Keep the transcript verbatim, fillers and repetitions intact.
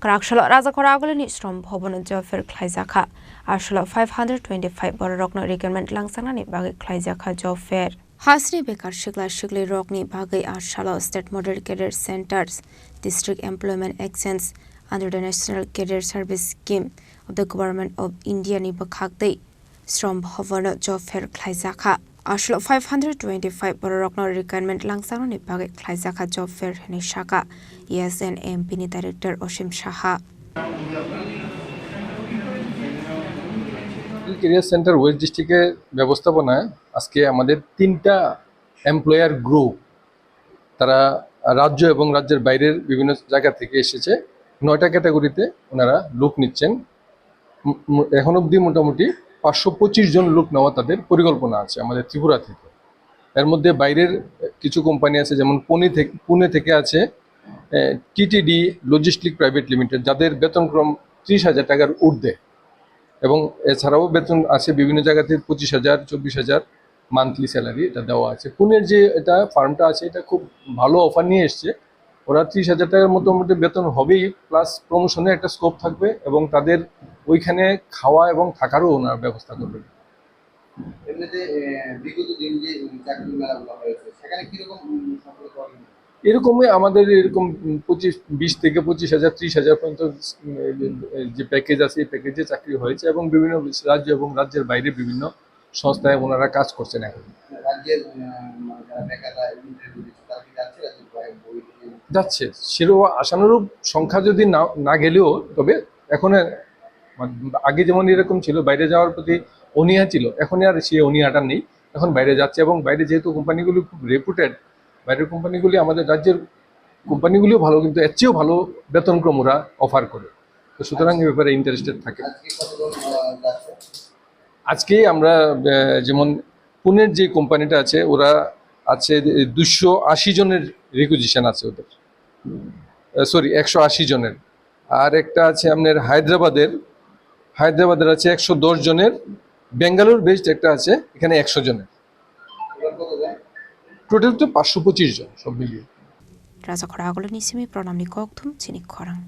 Kwrak salo Rajakhor Agulini Shrom Bhavan o job fair khlaijakha. Asalo five hundred twenty-five bororokno recruitment langjaknani bagwi khlaijakha job fair. Hasni bekar sikla siklirokni bagwi asalo State Model Career Centers, District Employment Exchange under the National Career Service Scheme of the Government of India ni bwkhak tei Shrom Bhavan o job fair khlaijakha. Asalo five hundred twenty-five bororokno recruitment langjaknani bagwi khlaijakha job fair hwnwi sakha E S N M P ni director Osim Saha. Career centre West ডিস্ট্রিক্টের ব্যবস্থাপনায় আজকে আমাদের তিনটা employer group, তারা রাজ্য এবং রাজ্যের বাইরের বিভিন্ন জায়গা থেকে এসেছে। নয়টা ক্যাটাগরিতে ওনারা লোক নিচ্ছেন। উম, উম, এখন অবধি মোটামুটি পাঁচশো পঁচিশ জন লোক নেওয়া তাদের পরিকল্পনা আছে আমাদের ত্রিপুরা থেকে। এর মধ্যে বাইরের কিছু কোম্পানি আছে, যেমন পুনে থেকে, পুনে থেকে আছে টিটিডি লজিস্টিক প্রাইভেট লিমিটেড, যাদের বেতনক্রম ত্রিশ হাজার টাকার ঊর্ধ্বে, এবং এছাড়াও বেতন আছে বিভিন্ন জায়গাতে পঁচিশ হাজার, চব্বিশ হাজার মান্থলি স্যালারি এটা দেওয়া আছে। পুনের যে এটা ফার্মটা আছে, এটা খুব ভালো অফার নিয়ে এসছে। ওরা ত্রিশ হাজার টাকার মোটামুটি বেতন হবেই, প্লাস প্রমোশনের একটা স্কোপ থাকবে এবং তাদের ওইখানে খাওয়া এবং থাকারও ওনারা ব্যবস্থা করবেন। এমনিতে, এ, বিগত দিন যে, উম, চাকরির মেলাগুলো হয়েছে, সেখানে কিরকম, উম, সফলতা অর্জন হয়েছে? এরকমই আমাদের এরকম, উম, পঁচিশ, বিশ থেকে পঁচিশ হাজার, ত্রিশ হাজার পর্যন্ত, উম, যে প্যাকেজ আছে, এই প্যাকেজে চাকরি হয়েছে এবং বিভিন্ন রাজ্য এবং রাজ্যের বাইরে বিভিন্ন সংস্থায় ওনারা কাজ করছেন এখন। রাজ্যের, উম, মানে যারা বেকাররা ইন্টারভিউ দিচ্ছে, তারা কি যাচ্ছে রাজ্যের বাইরে, বই দিয়ে? যাচ্ছে, সেরকম আশানুরূপ সংখ্যা যদি না, না গেলেও, তবে এখন, মানে, আগে যেমন এরকম ছিল, বাইরে যাওয়ার প্রতি অনীহা ছিল, এখন আর সেই অনীহাটা নেই। এখন বাইরে যাচ্ছে এবং বাইরে যেহেতু কোম্পানিগুলি খুব রেপুটেড, বাইরের কোম্পানিগুলি আমাদের রাজ্যের কোম্পানিগুলিও ভালো, কিন্তু এর চেয়েও ভালো বেতনক্রম ওরা অফার করে। তো সুতরাং এই ব্যাপারে ইন্টারেস্টেড থাকে। আজকে কতজন, আহ, যাচ্ছে? আজকে আমরা, আহ, যেমন পুনের যে কোম্পানিটা আছে, ওরা আছে দুশো আশি জনের রিকুইজিশন আছে ওদের, সরি, একশো আশি জনের। আর একটা আছে আপনার হায়দ্রাবাদের, হায়দ্রাবাদের আছে একশো দশ জনের, বেঙ্গালোর বেসড একটা আছে, এখানে একশো জনের। টোটাল তো পাঁচশো পঁচিশ জন সব মিলিয়ে। Rajakhor Agulini simi Pranamni kokthum chini khorang.